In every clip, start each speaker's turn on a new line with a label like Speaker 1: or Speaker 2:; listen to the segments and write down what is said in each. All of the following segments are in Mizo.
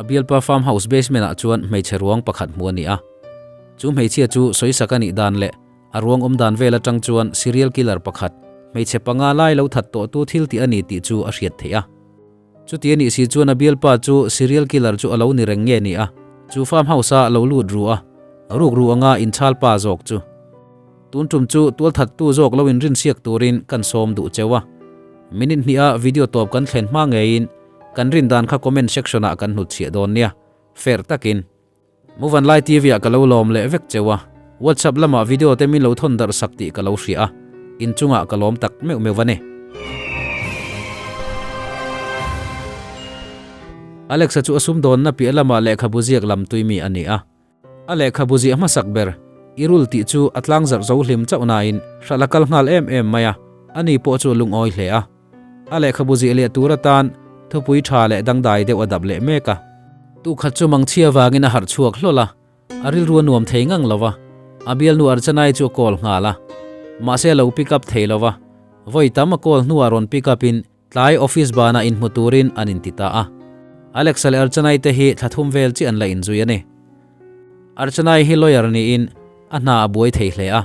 Speaker 1: A bialpa farm house basement ah chuan hmeichhe ruang pakhat hmuh a ni a. Chu hmeichhia chu sawisak a nih dan leh a ruang awm dan vel atang chuan serial killer pakhat, hmeichhe panga lai lo that tawhtu thil tih a ni tih chu a hriat theih a. Chuti a nih si chuan a bialpa chu serial killer chu a lo ni reng nge ni a, chu farm house a lo lut ru a, ruk ru anga inchhal pa zawk chu. Tun tum chu tualthattu zawk lo inrinsiak turin kan sawm duh cheu a. Minute hniha video tawp kan thlen hma ngeiin kan rin dan kha comment section ah kan hnutchhiah dawn nia. Fair takin. Muvanlai TV ah ka lo lawm leh vek cheu a, WhatsApp lamah video te min lo thawn darh sak tih ka lo hria a, inchungah ka lawm tak meuh meuh a ni. Alexa chu a sumdawnna piah lamah lehkhabu ziak lam tui mi a ni a. A lehkhabu ziah hmasak ber, Irul tih chu a tlangzarh zo hlim chauh nain hralh a kal nghal em em mai a, ani pawh chu a lungawi hle a. A lehkhabu ziah leh tur atan thupui tha leh dangdai deuh a dap leh mek a. Tukhat chu mangchhia vangin a harh chhuak hlawl a, a rilru a nuam thei ngang lo va, a bialnu Archanai chu a call nghal a. Mahse a lo pick up thei lo va, vawi tam a call hnuah rawn pick up in tlai office banah inhmu turin an inti ta a. Alexa leh Archanai te hi thla thum vel chiah an la inzui a ni. Archanai hi lawyer niin a hna a buai thei hle a,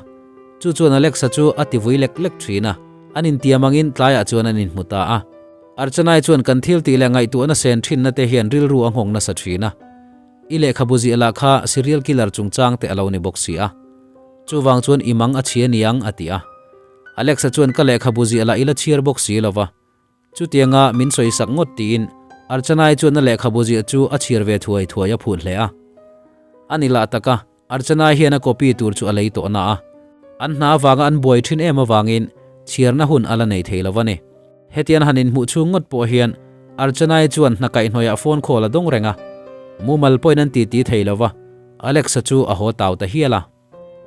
Speaker 1: chu chuan Alexa chu a ti vui lek lek thin a, an intiam angin tlaiah chuan an inhmu ta a. Archanai chuan kan thil tih leh ngaihtuahna sen thinna te hian rilru a nghawng nasa thin a, i lehkhabu ziah lah kha serial killer chungchang te a lo ni bawk si a, chuvang chuan i mang a chhia niang a ti a. Alexa chuan ka lehkhabu ziah lah i la chhiar bawk si lo va, Chutianga min sawisak ngawt tiin Archanai chuan a lehkhabu ziah chu a chhiar ve thuai thuai a phut hle a. A ni lah taka, Archanai hian a copy tur chu a lei tawh na a. An hna avanga an buai thin em avangin chhiarna hun a la nei thei lo a ni. Hetian han inhmuh chhung ngawt pawh hian Archanai chuan hna kaihhnawihah phone call a dawng reng a. Mumal pawhin an titi thei lo va, Alexa chu a haw tau ta hial a.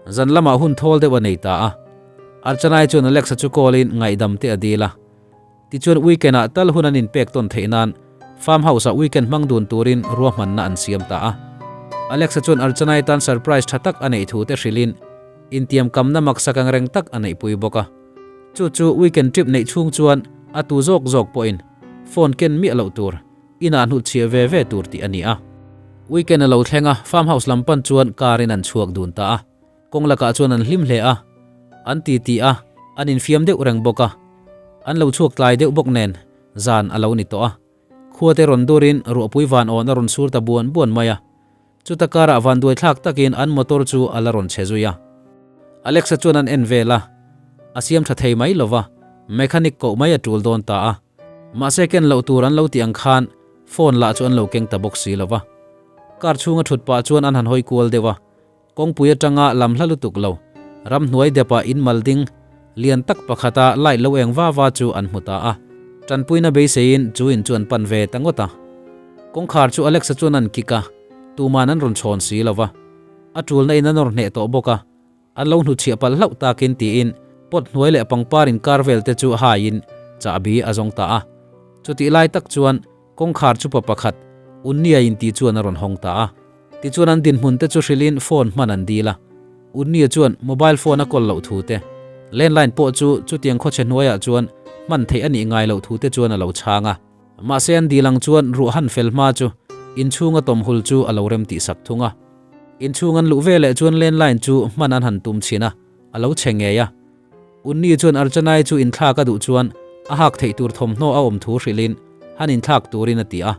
Speaker 1: Zan lamah hun thawl deuh a nei ta a. Archanai chuan Alexa chu call in ngaihdam te a dil a. Tichuan weekend ah tal hun an inpek tawn theih nan farm house ah weekend hmang dun turin ruahmanna an siam ta a. Alexa chuan Archanai tan surprise tha tak a neih thu te hrilh in intiam kamna maksak ang reng tak a neihpui bawk a. Chu chu weekend trip neih chhung chuan a tu zawk zawk pawhin phone ken miah loh tur Inah hnutchhiah ve ve tur tih a ni a. Weekend a lo thleng a, farm house lam pan chuan car in an chhuak dun ta a. Kawng lakah chuan an hlim hle a, an ti ti a, an infiam deuh reng bawk a. An lo chhuak tlai deuh bawk nen, zan a lo ni tawh a. Khua te rawn durin ruahpui van awn a rawn sur ta buan buan mai a. Chuta karah vanduai thlak takin an motor chu a la rawn chhe zui a. Alexa chuan an en vel a, a siam tha thei mai lova, mechanic koh mai a tul dawn ta a. Mahse ken loh tur an lo tih ang khan phone lah chu an lo keng ta bawk si lo va. Car chhunga thut pah chuan an han hawi kual deuh a, kawngpui atanga lam hla lutuk lo, ramhnuai depah in mal ding lian tak pakhata light lo eng va va chu an hmu ta a. Tanpuina beiseiin chu in chu an pan ve ta ngawt a. Kawngkhar chu Alexa chuan an kik a, tuman an rawn chhawn si lo va. A tulna in a nawr hneh tawh bawk a. An lo hnuchhiah palh hlauh takin tiin pot hnuai leh pangpar inkar vel te chu haiin chahbi a zawng ta a. Chutih lai tak chuan kawngkhar chu pa pakhat Unnia in tih chuan a rawn hawng ta a. Tichuan an dinhmun te chu hrilhin phone hman an dil a. Unnia chuan mobile phone a kawl loh thu te, landline pawh chu chutiang khawchhe hnuaiah chuan hman theih a nih ngai loh thu te chuan a lo chhang a. Mahse an dil ang chuan ruah han fel hma chu inchhunga tawmhul chu a lo rem tih sak thung a. Inchhung an luh veleh chuan landline chu hman an han tum chhin a, a lo chhe ngei a. Unni chuan Archanai chu inthlak a duh chuan a hak theih tur thawmhnaw a awm thu hrilhin han inthlak turin a ti a.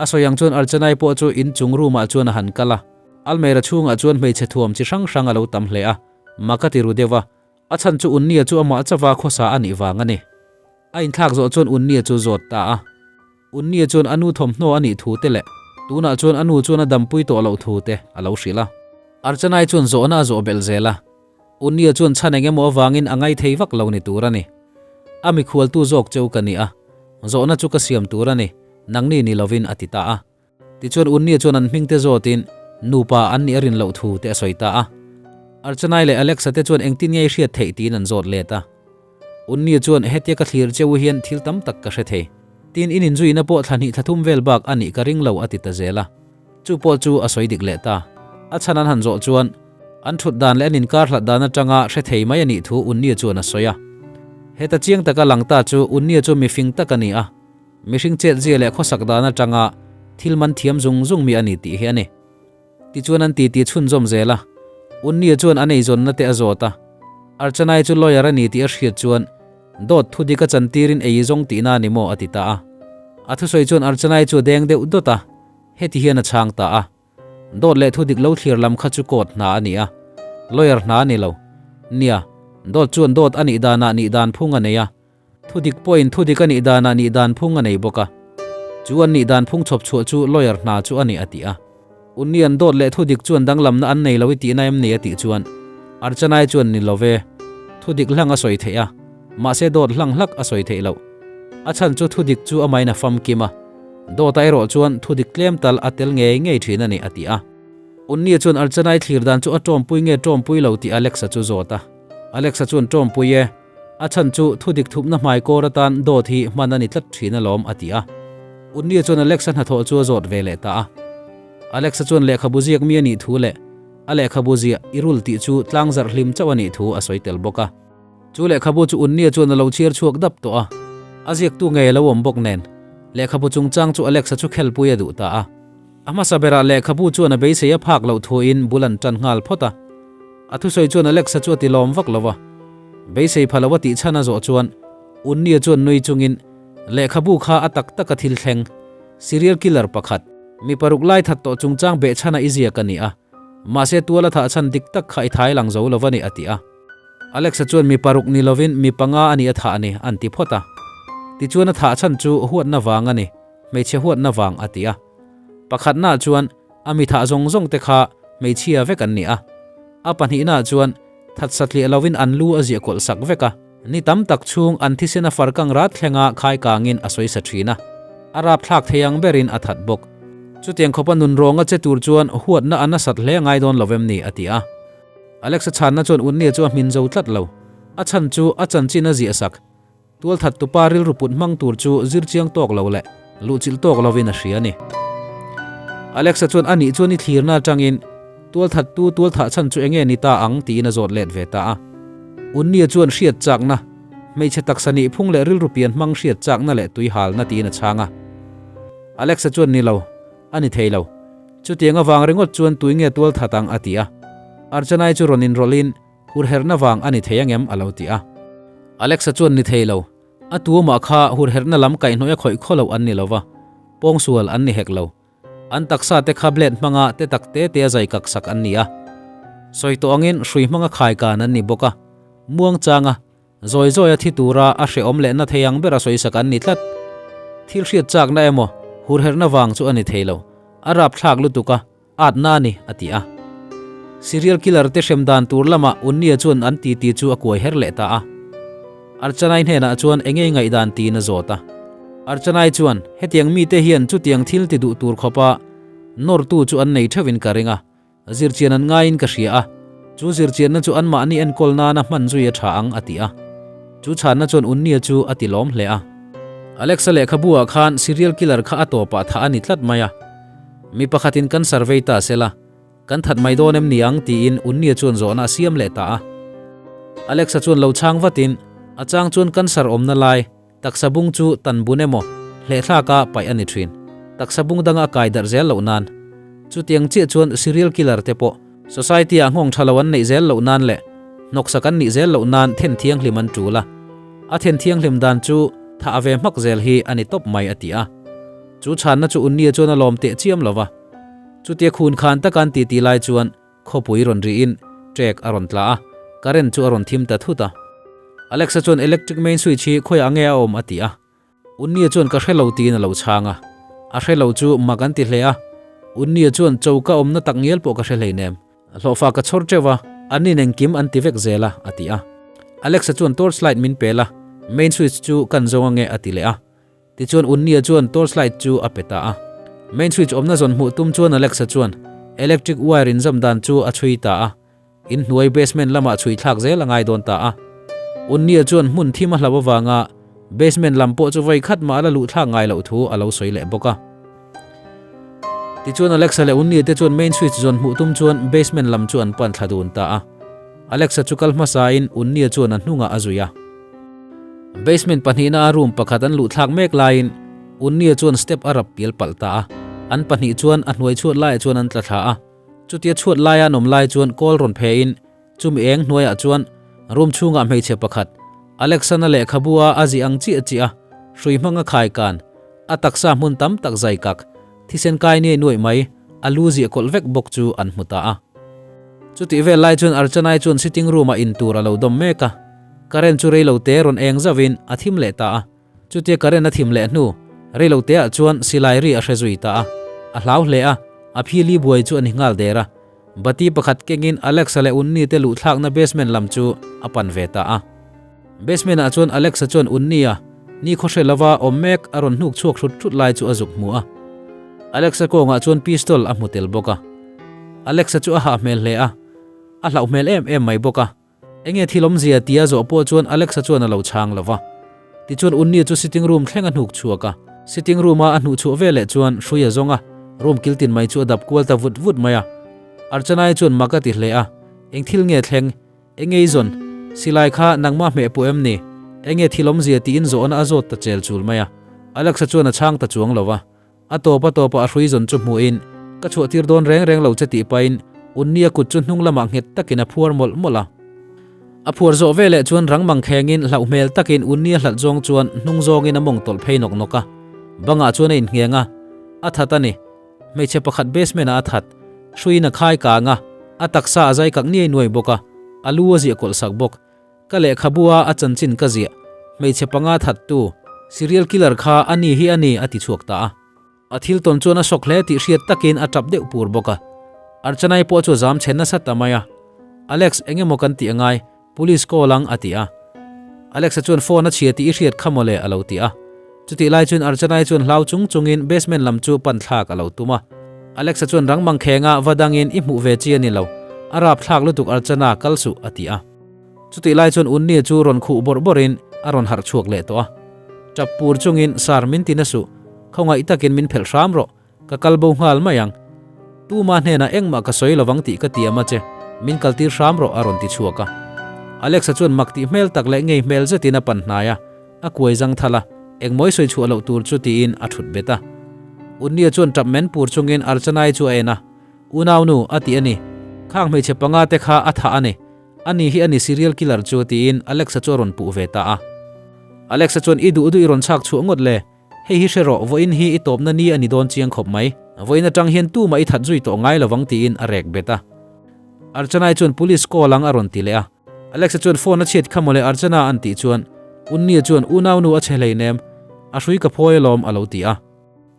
Speaker 1: A sawi ang chuan Archanai pawh chu inchung room ah chuan a han kal a. Almera chhungah chuan hmeichhe thuam chi hrang hrang a lo tam hle a, mak a ti ru deuh a. A chhan chu Unnia chu amah chauva khawsa a nih vang a ni. A inthlak zawh chuan Unnia chu zawt ta a. Unnia chuan a nu thawmhnaw a nih thu te leh tunah chuan a nu chuan a dampui tawh loh thu te a lo hrilh a. Archanai chuan zawhna a zawh belh zel a. Unnia chuan chhan eng emaw avangin a ngaithei vak lo ni tur a ni. A mikhualtu zawk cheu ka ni a, zawhna chu ka siam tur a ni, nangni ni lovin a ti ta a. Tichuan Unnia chuan an hming te zawtin nupa an nih a rin loh thu te a sawi ta a. Archanai leh Alexa te chuan engtin nge i hriat theih tiin an zawt let a. Unnia chuan hetia ka thlir cheu hian thil tam tak ka hre thei. Tin in inzuina pawh thla hnih thla thum vel bak a nih ka ring lo a ti ta zel a. Chu pawh chu a sawi dik leh ta. A chhan an han zawh chuan an thut dan leh an inkar hlat dan atanga hre thei mai a nih thu Unnia chuan a sawi a. Heta chiang taka lang ta chu Unnia chu mifing tak a ni a. Mihring chetzia leh khawsak dan atanga thil man thiam zung zung mi a ni tih hi a ni. Tichuan an titi chhunzawm zel a, Unnia chuan an eizawnna te a zawt a, Archanai chu lawyer a ni tih a hriat chuan dawt thu dik a chantirin ei zawng tihna a ni maw a ti ta a. A thusawi chuan Archanai chu a deng deuh dawt a, heti hian a chhang ta a. Dawt leh thu dik lo thlir lam kha chu court hna a ni a, lawyer hna a ni lo. Nia, dawt chuan dawt a nih danah nih dan phung a nei a, thu dik pawhin thu dik a nih danah nih dan phung a nei bawk a. Chu an nih dan phung chhawp chhuah chu lawyer hna chu a ni a ti a. Unni an dawt leh thu dik chuan danglamna an nei lo i tihna em ni a tih chuan Archanai chuan ni lo ve, thu dik hlang a sawi theih a, mahse dawt hlang hlak a sawi theih loh. A chhan chu thu dik chu amahin a famkim a. Dawta erawh chuan thu dik tlem tal a tel ngei ngei thin a ni, a ti a. Unnia chuan Archanai thlir dan chu a tawmpui nge tawmpui lo tih Alexa chu zawt a. Alexa chuan tawmpui e, a chhan chu thu dik thupna hmai kawr atan dawt hi hman a ni tlat thin alawm, a ti a. Unnia chuan Alexa hnathawh chu a zawt ve leh ta a. Alexa chuan lehkhabu ziak mi a nih thu leh a lehkhabu ziah i rul tih chu tlangzarh hlim chauh a nih thu a sawi tel bawk a. Chu lehkhabu chu Unnia chuan a lo chhiar chhuak dap tawh a, a ziaktu ngei a lo awm bawk nen, lehkhabu chungchang chu Alexa chu khelpui a duh ta a. A hmasa berah lehkhabu chuan a beisei a phak loh thuin bul an tan nghal phawt a. A thusawi chuan Alexa chu a ti lawm vak lo a. Beisei pha lo a tih chhan a zawh chuan Unnia chuan nui chungin lehkhabu kha a tak taka thil thleng, serial killer pakhat, mi paruk lai that tawh chungchang behchhana i ziak a ni a, mahse tuala thah chhan dik tak kha i thai lang zo lo a ni a ti a. Alexa chuan mi paruk ni lovin mi panga a ni a thah ni an ti phawt a. Tichuan a thah chhan chu huatna vang a ni, hmeichhe huatna vang a ti a. Pakhatnaah chuan a mi thah zawng zawng te kha hmeichhia vek an ni a. A pahnihnaah chuan that satliah lovin an lu a ziah kawlh sak vek a. Ni tam tak chhung an thisen a farkang rat thlenga khai kangin a sawi sa thin a. A rapthlak thei ang berin a that bawk. Chutiang khawpa nunrawnga che tur chuan huatna a nasat hle ngai dawn lo em ni a ti a. Alexa chhanna chuan Unnia chu a hmin zo tlat lo. A chhan chu a chanchin a ziah sak. Tualthat tupa rilru put hmang tur chu zir chiang tawk lo leh luhchilh tawk lovin a hria a ni. Alexa chuan a nih chuan i thlirna atangin tualthat tu tualthah chhan chu enge ni ta ang tiin a zawt let ve ta a. Unnia chuan hriat chakna, hmeichhe taksa nih phung leh rilru pian hmang hriat chakna leh tuihalna tiin a chhang a. Alexa chuan ni lo, a ni thei lo. Chutiang avang ringawt chuan tui nge tual that ang a ti a. Archanai chu rawn inrawlhin hurherhna vang a ni thei angem a lo ti a. Alexa chuan ni thei lo, a tuamah kha hurherhna lam kaihhnawih a khawih khaw loh an ni lo va, pawngsual an ni hek lo. An taksa te kha blade hmanga te tak te te a zai kak sak an ni a. Sawi tawh angin hrui hmanga khai kan an ni bawk a. Muang changa Zawi zawi a thi tura a hrehawm leh na thei ang ber a sawisak an ni tlat. Thil hriat chakna emaw, hurherhna vang chu a ni thei lo. A rapthlak lutuk a, atna a ni, a ti a. Serial killer te hrem dan tur lamah Unnia chuan an titi chu a kuai her leh ta a. Archanai hnenah chuan eng ngei ngaihdan tiin a zawt a. Archanai chuan, Hetiang mite hian chutiang thil ti duh tur khawpa nawrtu chu an nei theuhin ka ring a. Zirchian an ngaiin ka hria a, chu zirchianna chu anmahni enkawl nana hman zui a tha ang, a ti a. Chu chhanna chuan Unnia chu a ti lawm hle a. Alexa lehkhabu ah khan serial killer kha a tawpah thah a ni tlat mai a. Mi pakhatin kan survey ta sela, kan that mai dawn em ni ang tiin Unnia chuan zawhna a siam leh ta a. Alexa chuan lo chhang vatin, A chang chuan cancer awmna lai, Taksa bung chu tan bun emaw, hlehthlaka paih a ni thin. Taksa bung danga a kai darh zel loh nan. Chutiang chiah chuan serial killer te pawh society ah nghawng tha lo an neih zel loh nan leh hnawksak an nih zel loh nan then thianghlim an tul a. A then thianghlim dan chu thah ve hmak zel hi a ni tawp mai a ti a. Chu chhanna chu Unnia chuan a lawm teh chiam lo va. Chutia khun khan taka an titi lai chuan Khawpui rawn rihin trek a rawn tla a, current chu a rawn thim ta thut a. Alexa chuan electric main switch hi khawiah nge a awm a ti a. Unnia chuan ka hre lo tiin a lo chhang a. A hre lo chu mak an ti hle a. Unnia chuan choka awmna tak ngial pawh ka hre hleinem. Hlawhfa ka chhawr teuh a, an in engkim an ti vek zel a, a ti a. Alexa chuan torch light min pel a, main switch chu kan zawng ange a ti leh a. Tichuan Unnia chuan torch light chu a pe ta a. Main switch awmna zawn hmuh tum chuan Alexa chuan electric wire inzam dan chu a chhui ta a. Inhnuai basement lamah chhui thlak zel a ngai dawn ta a. Unnia chuan hmun thim a hlauh avanga basement lam pawh chu vawi khat mah a la luh thlak ngai loh thu a lo sawi leh bawk a. Tichuan Alexa leh Unnia te chuan main switch zawn hmuh tum chuan basement lam chu an pan thla dun ta a. Alexa chu kal hmasain Unnia chuan a hnungah a zui a. Basement pahnihna a room pakhat an luh thlak mek laiin Unnia chuan step a rap pial palh ta a. An pahnih chuan a hnuai chhuat laiah chuan an tla thla a. Chutia chhuat laia an awm lai chuan kawl rawn pheiin chumi eng hnuaiah chuan room chhungah hmeichhe pakhat Alexana lehkhabu a a zih ang chiah chiah a, hrui hmanga khai kan, a taksa hmun tam tak zai kak, thisen kai niai nuaih mai, a lu ziah kawlh vek bawk chu an hmu ta a. Chutih vel lai chuan Archanai chuan sitting room ah in tur a lo dawm mek a, current chu reilo te rawn eng zauhin a thim leh ta a. Chutia current a thim leh hnu, reilo te ah chuan silai ri a hre zui ta a, a hlau hle a, a phili buai chu a ni nghal der a. Bati pakhat kengin Alexa leh Unni te luhthlakna basement lam chu a pan ve ta a. Basement ah chuan Alexa chuan Unni a ni khawhre lova awm mek a rawn hnuk chhuak hrut hrut lai chu a zuk hmu a. Alexa kawngah chuan pistol a hmu tel bawk a. Alexa chu a hah hmel hle a, a hlauh hmel em em mai bawk a. Enge thil awmzia tia zawh pawh chuan Alexa chuan a lo chhang lo va. Tichuan Unni chu sitting room thleng a hnuk chhuak a. Sitting room a a hnuh chhuah veleh chuan hrui a zawng a, room kiltin mai chu a dap kual ta vut vut mai a. Archanai chuan mak a ti hle a, Eng thil nge thleng? Enge i zawn? Silai kha nangmah hmeh pawh em ni? Enge thil awmzia tiin zawhna a zawt ta chel chul mai a. Alexa chuan a chhang ta chuang lo va. A tawp a tawpah a hrui zawn chu hmuhin, Ka chhuah tir dawn reng reng lo che tih pahin Unni a kut chu hnung lamah nghet takin a phuar mawlh mawlh a. A phuar zawh veleh chuan rang mang khengin hlauh hmel takin Unni a hlat zawng chuan hnung zawngin a mawng tawlh phei nawk nawk a. Bangah chuan a inngheng a, a that a ni. Hmeichhe pakhat basement ah a that. Hruiin a khai kang a, a taksa a zai kak niai nuai bawk a, a lu a ziah kawlh sak bawk. Ka lehkhabu a a chanchin ka ziah, hmeichhe panga thattu, serial killer kha a ni hi a ni a ti chhuak ta a. A thil tawn chuan a sawk hle tih hriat takin a tap deuh pur bawk a. Archanai pawh chu a zam chhe nasa ta mai a. Alex, eng emaw kan tih angai, police call ang a ti a. Alex-a chuan phone a chhia tih i hriat kha mawle a lo ti a. Chutih lai chuan Archanai chuan hlau chung chungin basement lam chu pan thlak a lo tum a. Alex-a chuan rang mangkhenga va dangin i hmuh ve chi a ni lo, a rapthlak lutuk Archana kal suh a ti a. Chutih lai chuan Unni chu rawn khuh bawrh bawrhin a rawn harh chhuak leh tawh a. Tap pur chungin, Sir, min ti na suh. Khawngaih takin min phelh hram rawh. Ka kal bo nghal mai ang. Tuma hnenah engmah ka sawi lovang tih ka tiam a che. Min kaltir hram rawh a rawn ti chhuak a. Alexa chuan mak tih hmel tak leh ngei hmel zetin a pan hnai a, a kuai zang thal a, engmawi sawi chhuah loh tur chu tiin a thut bet a. Unnia chuan tap men pur chungin Archanai chu a en a, Unaunu, a ti a ni. Khang hmeichhe panga te kha a thah a ni. Ani hi a ni serial killer chu tiin Alexa chu a rawn puh ve ta a. Alexa chuan i duh duh i rawn chhak chhuah ngawt le, hei hi hre rawh vawiin hi i tawpna ni a ni dawn chiang khawp mai, vawiin atang hian tumah i that zui tawh ngai lovang tiin a rek bet a. Archanai chuan police call ang a rawn ti leh a. Alexa chuan phone a chhiat kha mawle Archana an tih chuan Unnia chuan unaunu a chhe hleinem, a hrui ka phawi alawm a lo ti a.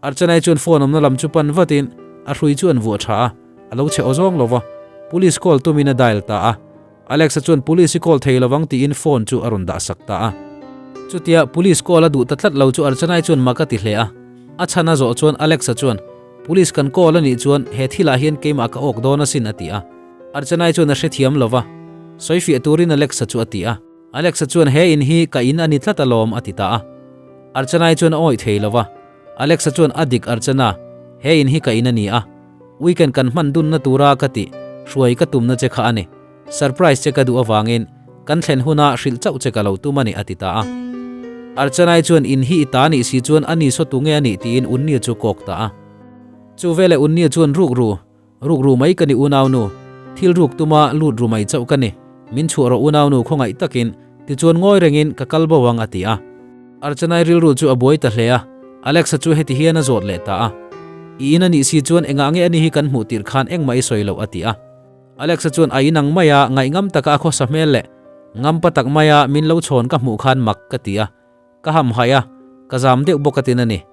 Speaker 1: Archanai chuan phone awmna lam chu pan vatin a hrui chu an vuah tha a, a lo che awzawng lo va, police call tumin a dial ta a. Alex-a chuan police i call thei lovang tiin phone chu a rawn dah sak ta a. Chutia police call a duh ta tlat lo chu Archanai chuan mak a ti hle a. A chhan a zawh chuan Alex-a chuan, Police kan call a nih chuan he thilah hian keimah ka awk dawn asin a ti a. Archanai chuan a hrethiam lo va, sawifiah turin Alex-a chu a ti a. Alexa chuan he in hi ka in a ni tlat alawm a ti ta a. Archanai chuan a awih thei lo va. Alexa chuan a dik Archana, he in hi ka in a ni a. Weekend kan hman dunna tura ka tih hruai ka tumna che kha a ni. Surprise che ka duh avangin kan thlen huna hrilh chauh che ka lo tum a ni a ti ta a. Archanai chuan in hi i ta nih si chuan a ni saw tunge a nih tiin Unnia chu kawk ta a. Chu veleh Unnia chuan ruk ru Ruk ru mai ka ni unaunu, thil ruk tuma lut ru mai chauh ka ni, min chhuah rawh unaunu khawngaih takin, tichuan ngawi rengin ka kal bo ang a ti a. Archanai rilru chu a buai ta hle a, Alexa chu heti hian a zawt leh ta a. I in a nih si chuan engah nge ani hi kan hmuh tirh khan engmah i sawi loh a ti a. Alexa chuan a inang mai a, ngaihngam taka a khawsa hmel leh ngampa tak maia min lo chhawn ka hmuh khan mak ka ti a. Ka ham haih a, ka zam deuh bawk atin a ni.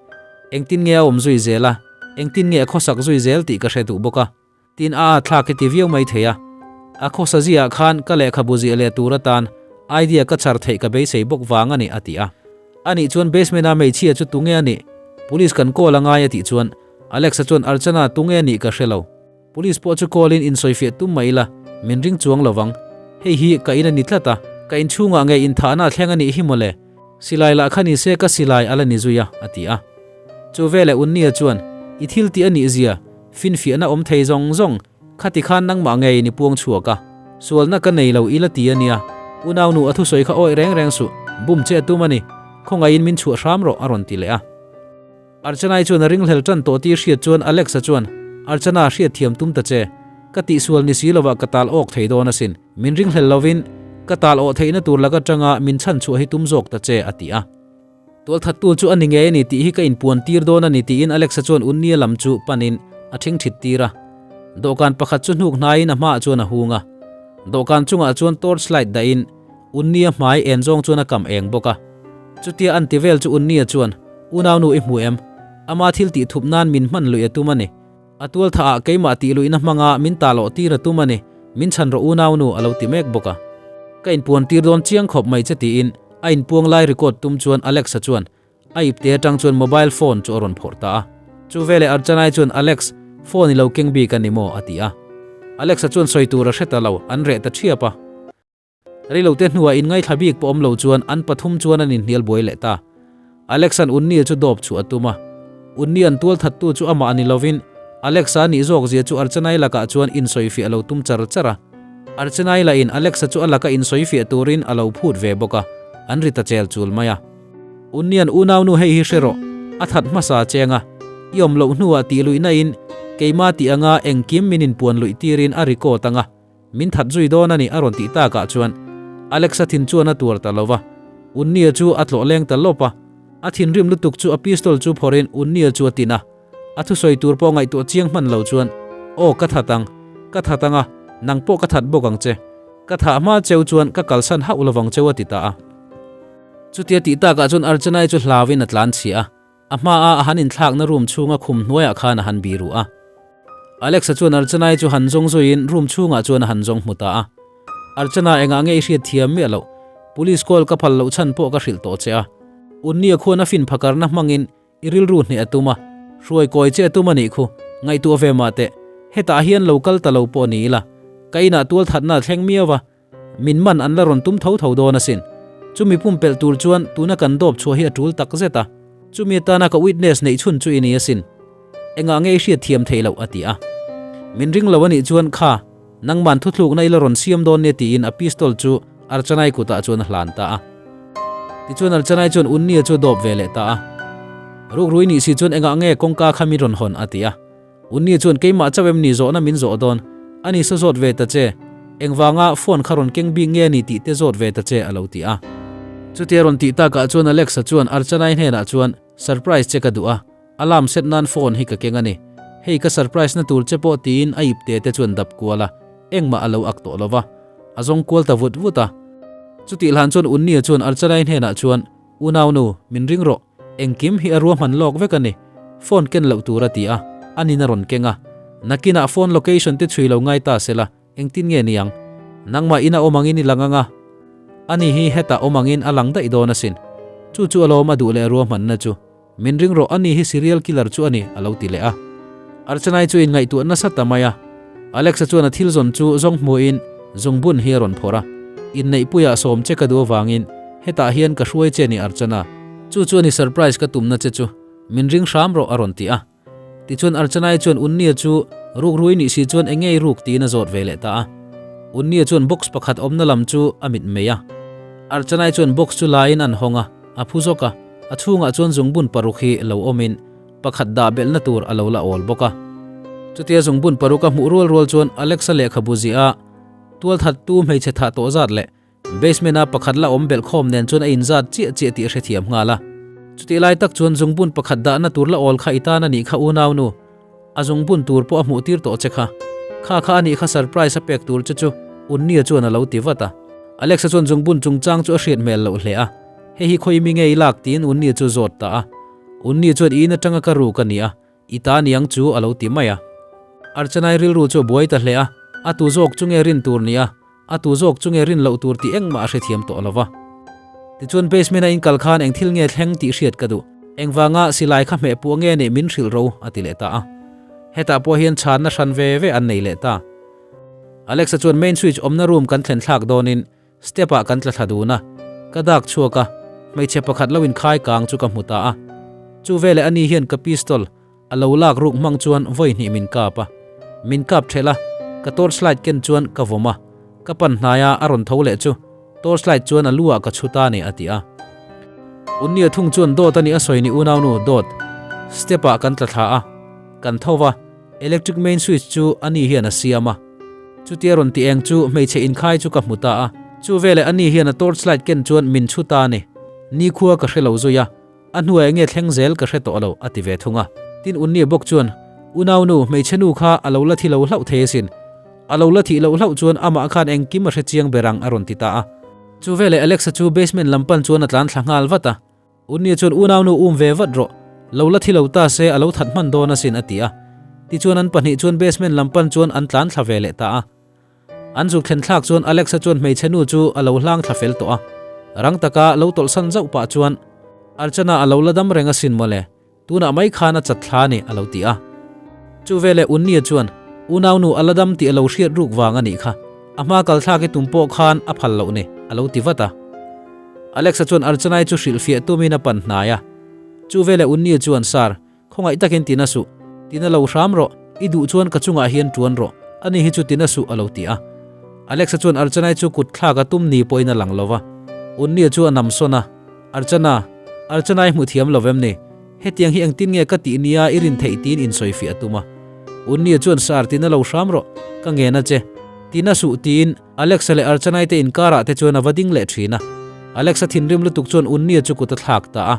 Speaker 1: Engtin nge a awm zui zel a, engtin nge a khawsak zui zel tih ka hre duh bawk a. Tin a a thlak hi ti viau mai thei a. A khawsa ziah khan ka lehkhabu ziah leh tur atan idea ka char theih ka beisei bawk vang a ni a ti a. Anih chuan basement a hmeichhia chu tunge a nih? Police kan call a ngai a tih chuan Alexa chuan Archana tunge a nih ka hre lo. Police pawh chu call in insawifiah tum mai ila, min ring chuang lo vang. Hei hi ka in a ni tlat a, ka inchhungah nge inthahna a thleng a nih hi mawle. Silai lah kha ni se ka silai a la ni zui a, a ti a. Chu veleh Unnia chuan, I thil tih a nih zia, finfiahna awm thei zawng zawng, khati khan nangmah ngeiin i puang chhuak a. Sualna ka nei lo i la ti a nia. Unaunu a thusawi kha awih reng reng suh, bum che a tum a ni, khawngaihin min chhuah hram rawh a rawn ti leh a. Archana-i chuan a ringhlel tan tawh tih hriat chuan Alex-a chuan, Archana, hriatthiam tum ta che. Ka tihsual ni si lovah ka tal awk thei dawn asin. Min ringhlel lovin, ka tal awh theihna tur lak atanga min chhan chhuah hi tum zawk ta che, a ti a. Tualthattu chu a ni ngei a ni tih hi ka inpuan tir dawn a ni tiin Alex-a chuan Unnia lam chu panin a ṭhingṭhit tir a. Dawhkan pakhat chu hnuk hnaiin a hmaah chuan a hung a. Dawhkan chungah chuan torch light dahin Unnia hmai en zawng chuan a kam eng bawk a. Chutia an ti vel chu Unnia chuan, Unaunu i hmu em? Ama thil tih thup nan min hman luih a tum a ni. A tual tha ah keimah tih luihna hmanga min ta loh tir a tum a ni, min chhan rawh unaunu a lo ti mek bawk a. Ka inpuan tir dawn chiang khawp mai che tiin a inpuang lai record tum chuan Alex-a chuan a ipte atang chuan mobile phone chu a rawn phawrh ta a. Chu veleh Archanai chuan Alex, phone i lo keng bik a ni maw? a ti a. Alex-a chuan sawi tur a hre ta lo, an reh ta ṭhiap a. Reilote hnuah inngaithla bik pawh awm lo chuan an pathum chuan an inhnial buai leh ta. Alex-a'n Unni-a chu dawp chhuah a tum a. Unni-a'n tualthattu chu amah a ni lovin Alex-a a nih zawk zia chu Archanai lakah chuan insawifiah a lo tum char char a. Archanai lahin Alex-a chu a laka insawifiah turin a lo phut ve bawk a, an ri ta chel chul mai a. Unni-a'n unaunu hei hi hre rawh, a that hmasa cheng a, i awm loh hnuah tih luihna in keimah tih anga engkim min inpuan luih tirin a record ang a, Min that zui dawn a ni a rawn tih takah chuan Alex-a thin chuan a tuar ta lo va, Unnia chu a tlawh leng ta lawp a. A thinrim lutuk chu a pistol chu phawrhin Unnia chu a tin a. A thusawi tur pawh ngaihtuah chiang hman lo chuan, Aw ka that ang, ka that ang a, nang pawh ka that bawk ang che. Ka thah hma cheu chuan ka kalsan hauh lovang cheu a ti ta a. Chutia tih takah chuan Archanai chu hlauin a tlan chhia a. A hmaa a han inthlakna room chhunga khum hnuaiah khan a han bih ruh a. Alex-a chuan Archana-i chu han zawng zuiin room chhungah chuan a han zawng hmu ta a. Archana engah nge i hriat thiam miah loh? Police call ka phal loh chhan pawh ka hrilh tawh che a. Unnia khuan a fin phakarna hmangin i rilru hneh a tum a, hruai kawi che a tum a nih khu, ngaihtuah ve mah teh. Hetah hian lo kal ta lo pawh ni ila, ka inah tualthatna a thleng miau a, Min man an la rawn tum tho tho dawn asin. Chumi pumpelh tur chuan tuna kan dawp chhuah hi a tul tak zet a. Chumi atana ka witness neih chhun chu i ni asin. Engah nge i hriat thiam theih loh a ti a. Min ring lo a nih chuan kha, nangman thuthlukna i la rawn siam dawn nia tiin a pistol chu Archanai kutah chuan a hlan ta a. Tichuan Archanai chuan Unnia chu a dawp ve leh ta a. Rukrui nih si chuan engah nge kawngka kha min rawn hawn a ti a. Unni chuan keimah chauh em ni zawhna min zawh dawn? Ani saw zawt ve ta che. Engvanga phone kha rawn keng bik nge ni tih te zawt ve ta che a lo ti a. Chutia rawn tih takah chuan Alex-a chuan Archanai hnenah chuan Surprise che ka duh a, alarm set nan phone hi ka keng a ni. Hei ka surprise na tur che pawh tiin a ipte te chuan dap kual a, engmah a lo ak tawh lo va. A zawng kual ta vut vut a. Chutih hlan chuan Unni-a chuan Archanai hnenah chuan Unaunu, min ring rawh. Engkim hi a ruahman lawk vek a ni. Phone ken loh tur a ti a, a nin a rawn keng a. Nakinah phone location te chhui lo ngai ta sela, engtin nge niang? Nangmah ina awm angin i lang ang a, ani hi hetah awm angin a lang daih dawn asin. Chu chu alawm a duh leh ruahmanna chu. Min ring rawh, ani hi serial killer chu a ni, a lo ti leh a. Archanai chu inngaihtuah nasa ta mai a. Alex-a chuan a thil zawn chu zawng hmuhin zungbun hi a rawn phawrh a. Inneihpuiah sawm che ka duh avangin hetah hian ka hruai che ni Archana. Chu chu a ni surprise ka tumna che chu. Min ring hram rawh a rawn ti a. Tichuan Archanai chuan Unnia chu rukrui nih si chuan eng ngei ruk tiin a zawt ve leh ta a. Unnia chuan box pakhat awmna lam chu a mit mei a. Archanai chuan box chu laiin an hawng a, a phu zawk a. A chhungah chuan zungbun paruk hi lo awmin pakhat dah belhna tur a lo la awl bawk a. Chutia zungbun paruk a hmuh rual rual chuan Alex-a lehkhabu ziah a tualthattu hmeichhe thah tawh zat leh basement-a pakhat la awm belh khawm nen chuan a inzat chiah chiah tih a hrethiam nghal a. Chutih lai tak chuan zungbun pakhat dahna tur la awl kha i tan a nih kha unaunu, a zungbun tur pawh a hmuh tir tawh che kha. Kha kha a nih kha surprise a pek tur che chu Unnia chuan a lo ti vat a. Alex-a chuan zungbun chungchang chu a hriat hmel loh hle a. Hei hi khawi mi nge i lak tiin Unnia chu zawt ta a. Unni chuan i in atanga ka ruk a ni a, i ta niang chu a lo ti mai a. Archanai rilru chu a buai ta hle a, a tu zawk chu nge rin tur ni a, a tu zawk chu nge rin loh tur tih engmah a hrethiam tawh lo va. Tichuan basement a inkal khan eng thil nge thleng tih hriat ka duh, engvanga silai kha hmeh puah nge nih min hrilh ro a ti leh ta a. Hetah pawh hian chhanna hran ve ve an nei leh ta. Alexa chuan main switch awmna room kan thlen thlak dawnin Step ah kan tla thla dun a, ka dak chhuak a, hmeichhe pakhat lo inkhai kang chu ka hmu ta a. Chu veleh ani hian ka pistol a lo lak ruk hmang chuan vawi hnih min kap a. Min kap thelh a, ka torchlight ken chuan ka vawm a, ka pan hnai a a rawn tho leh chu torchlight chuan a lu ah ka chhu ta ni a ti a. Unnia thung chuan dawt a nih a sawi ni unaunu dawt. Step ah kan tla thla a, kan tho va, electric main switch chu ani hian a siam a. Chutia rawn ti eng chu hmeichhe inkhai chu ka hmu ta a, chu veleh ani hian a torch light ken chuan min chhu ta a ni. Nikhua ka hre lo zui a, a hnuai enge thleng zel ka hre tawh lo a ti ve thung a. Tin Unnie bawk chuan, Unau nu, hmeichhe nu kha a lo la thi lo hlauh thei asin. A lo la thih loh hlauh chuan amah khan engkim a hre chiang ber ang a rawn ti ta a. Chu veleh Alexa chu basement lam pan chuan a tlan thla nghal vat a. Unnie chuan unaunu um ve vat rawh, lo la thi lo ta se a lo that hman dawn asin a ti a. Tichuan an pahnih chuan basement lam pan chuan an tlan thla ve leh ta a. An zuk thlen thlak chuan Alexa chuan hmeichhe nu chu a lo hlang thla fel tawh a. Rang taka lo tawlhsan zauh pah chuan, Archana a lo la dam reng asin mawle, Tunah mai khan a chat thla a ni, a lo ti a. Chu veleh Unnia chuan, Unaunu a la dam tih a lo hriat ruk vang a nih kha. A hma kal thlak i tum pawh khan a phal loh ni, a lo ti vat a. Alexa chuan Archanai chu hrilhfiah tumin a pan hnai a. Chu veleh Unnia chuan, Sir, khawngaih takin tina suh. Tina lo hram rawh, i duh chuan ka chungah hian tuan rawh. Ani hi chu tina suh, a lo ti a. Alexa chuan Archanai chu kut thlak a tum ni pawhin a lang lo va. Unnia chu a nam sawn a. Archana, Archana i hmu thiam lo vem ni? Hetiang hi engtin nge ka tih nia i rin theih tiin insawifiah a tum a. Unnia chuan Sir tina lo hram rawh, ka ngen a che. Tina suh tiin Alexa leh Archanai te inkarah te chuan a va ding leh thin a. Alexa thinrim lutuk chuan Unnia chu kut a thlak ta a.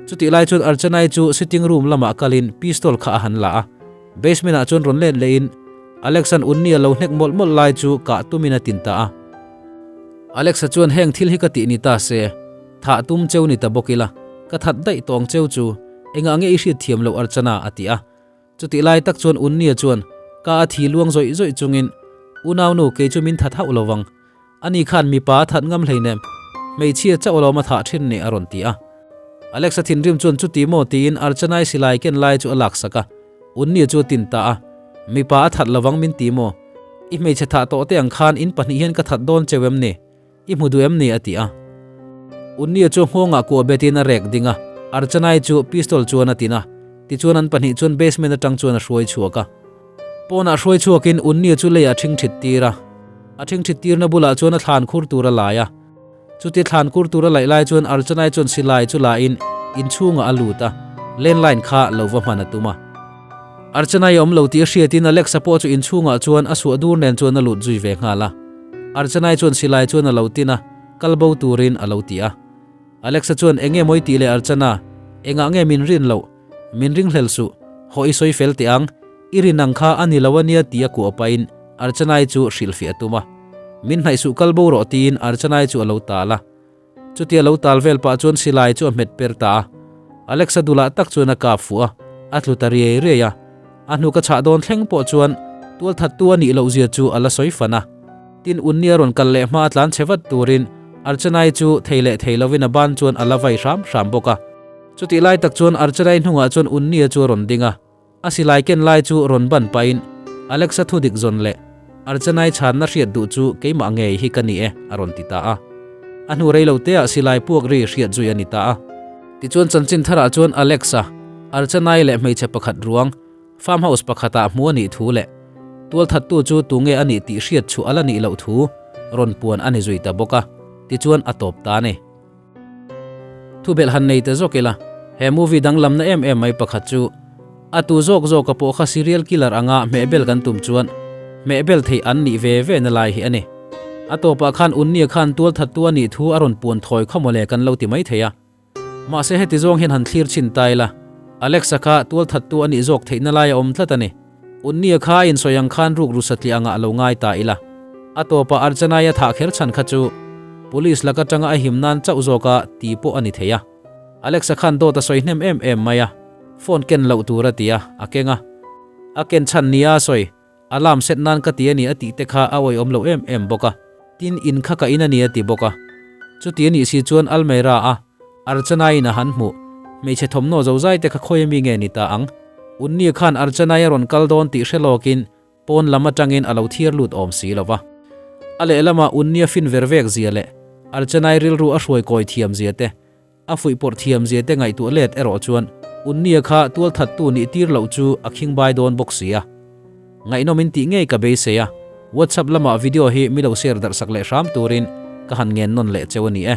Speaker 1: Chutih lai chuan Archanai chu sitting room lamah kalin pistol kha a han la a. Basement ah chuan rawn let lehin Alex-a'n Unni a lo hnek mawlh mawlh lai chu kah tumin a tin ta a. Alex-a chuan heng thil hi ka tih ni ta se, thah tum cheu ni ta bawk ila, ka that daih tawng cheu chu engah nge i hriat thiam loh Archana a ti a. Chutih lai tak chuan Unni-a chuan ka a thi luang zawih zawih chungin, Unaunu kei chu min that hauh lo vang. Ani khan mipa a that ngam hleinem, hmeichhia chauh alawm a thah thin ni a rawn ti a. Alex-a thinrim chuan chuti maw tiin Archanai silai ken lai chu a laksak a, Unni chu a tin ta a. Mipa a that lovang min ti maw? I hmeichhe thah tawh te ang khan in pahnih hian ka that dawn cheu em ni? I hmu duh em ni? a ti a. Unni chu nghawngah kuah betin a rek ding a, Archanai chu pistol chuan a tin a, tichuan an pahnih chuan basement atang chuan a hruai chhuak a. Pawnah hruai chhuakin Unnia chu leiah a ṭhingṭhit tir a. A ṭhingṭhit tirna bulah chuan a thlan khur tur a lai a. Chuti thlan khur tur a laih lai chuan Archanai chuan silai chu lahin inchhungah a lut a, landline kha lo va hman a tum a. Archanai a awm lo tih a hriatin Alexa pawh chu inchhungah chuan a suah dur nen chuan a lut zui ve nghal a. Archanai chuan silai chuan a lo tin a, kal bo turin a lo ti a. Alexa chuan eng nge mawi tih leh Archana, engah nge min rin loh? Min ringhlel suh, haw i sawi fel teh ang, i rin ang kha a ni lo a nia ti a kuah pahin Archanai chu hrilhfiah a tum a. Min hnaih suh kal bo rawh tiin Archanai chu a lo tal a. Chutia lo tal vel pah chuan silai chu a hmet per ta a. Alexa dulah tak chuan a kap fuh a, a tlu ta riai riai a. A hnu ka chhah dawn thleng pawh chuan tualthattu a nih loh zia chu a la sawi fan a. Tin Unni a rawn kal leh hma a tlan chhe vat turin Archanai chu thei leh thei lovin a ban chuan a la vai hram hram bawk a. Chutih lai tak chuan Archanai hnungah chuan Unnia chu a rawn ding a, a silai ken lai chu rawn ban pahin Alexa thu dik zawn leh Archanai chhanna hriat duh chu keimah ngei hi ka ni e a rawn ti ta a. A hnu rei lo teah silai puak ri hriat zui a ni ta a. Tichuan chanchin tharah chuan Alexa, Archanai leh hmeichhe pakhat ruang farm house pakhatah hmu a nih thu leh tualthattu chu tunge a nih tih hriat chhuah a la nih loh thu rawn puan a ni zui ta bawk a, tichuan a tawp ta a ni. Thubelh han nei ta zawk ila, he movie danglamna em em mai pakhat chu a tu zawk zawka pawh kha serial killer anga hmehbel kan tum chuan hmehbel theih an nih ve ve na lai hi a ni. A tawpah khan Unnia khan tualthattu a nih thu a rawn puan thawi kha mawle kan lo ti mai thei a. Mahse heti zawng hian han thlir chhin ta ila, Alexa kha tualthattu a nih zawk theihna lai a awm tlat a ni. Unnia kha a insawi ang khan rukru satliah angah lo ngai ta ila. A tawpah Archanai a thah kher chhan kha chu Police lak atanga a him nan chauh zawka ti pawh a ni thei a. Alexa khan dawt a sawi hnem em em mai a, phone ken loh tur a ti a, a keng a. A ken chhan nia a sawi, alarm set nan ka ti a ni a tih te kha a awihawm lo em em bawk a. Tin, in kha ka in a ni a ti bawk a. Chuti a nih si chuan Almeida a Archanai-in a han hmuh. Hmeichhe thawmhnaw zozai te kha khawi ami nge ni ta ang? Unni khan Archanai a rawn kal dawn tih hre lawkin pawn lam atangin a lo thiar lut awm si lo va. A lehlamah Unni a fin ver vek zia leh Archanai rilru a hruai kawi thiam zia te, a fuihpawrh thiam zia te ngaihtuah let erawh chuan Unni-a kha tualthattu nih tir loh chu a khingbai dawn bawk si a. Ngaihnawm in tih ngei ka beisei a, WhatsApp lamah video hi mi lo share darh sak leh hram turin ka han ngen nawn leh cheu a ni e.